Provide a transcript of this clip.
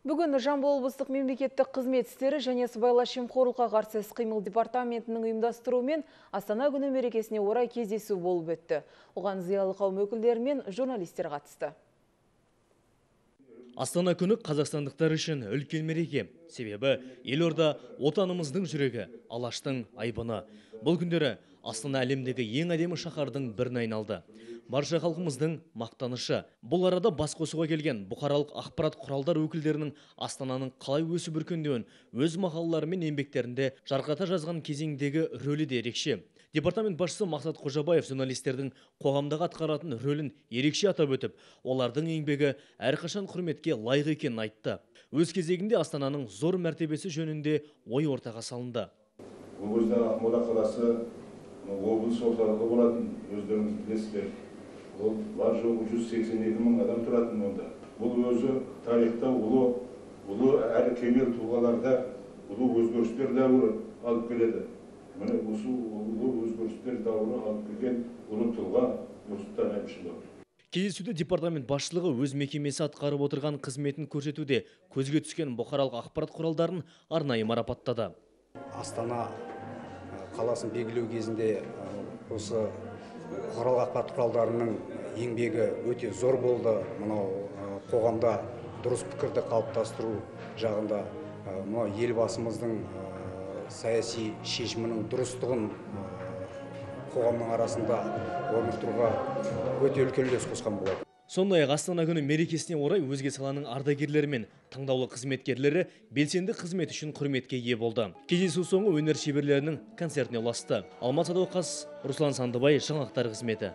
Бүгін Жамбыл облыстық мемлекеттік қызмет істері және сыбайлас жемқорлыққа қарсы іс-қимыл департаментінің ұйымдастыруымен Астана күні мерекесіне орай кездесу болып өтті. Оған зиялы қауым өкілдері мен журналистер қатысты. Астана күні қазақстандықтар үшін үлкен мереке. Себебі елорда отанымыздың жүрегі, Алаштың айбыны. Бұл күндері Астана әлемдегі ең әдемі шаһардың біріне айналды. Барша халқымыздың мақтанышы. Бұл арада бас қосуға келген бұқаралық ақпарат құралдар өкілдерінің Астананың қалай өсіп өркендеуін өз мақалалары мен еңбектерінде жарқырата жазған кезеңдегі рөлі де ерекше. Департамент басшысы Мақсат Қожабаев журналистердің қоғамдағы атқаратын рөлін ерекше атап өтіп, олардың еңбегі әрқашан құрметке лайық екенін айтты. Өз кезегінде Астананың зор мәртебесі жөнінде ой ортаға салынды. Ол кезде Ақмола қаласы облыс орталығы болатын, өздеріңіз білесіздер. Ол бар жоғы 182 мың адам тұратын онда. Бұл өзі тарихта ұлы әрі кемел тұлғаларда ұлы өзгерістер дәуірі алып келеді. Міне осы ұлы өзгерістер дәуірі алып келген ұлы тұлға Нұрсұлтан Әбішұлы. Кездесуде департамент басшылығы өз мекемесі атқарып отырған қызметін көрсетуде көзге түскен бұқаралық ақпарат құралдарын арнайы марапаттады. Астана қаласын белгілеу кезінде осы бұқаралық ақпарат құралдарының еңбегі өте зор болды. Мынау қоғамда дұрыс пікірді қалыптастыру жағында мынау елбасымыздың саяси шешімінің дұрыстығын қоғамның арасында орнықтыруға өте үлкен үлес қосқан болады. Сондай-ақ Астана күні мерекесіне орай өзге саланың ардагерлері мен таңдаулы қызметкерлері белсенді қызмет үшін құрметке ие болды. Кездесу соңы өнер шеберлерінің концертіне ұласты. Алмат Садуақас, Руслан Сандыбай, жаңалықтар қызметі.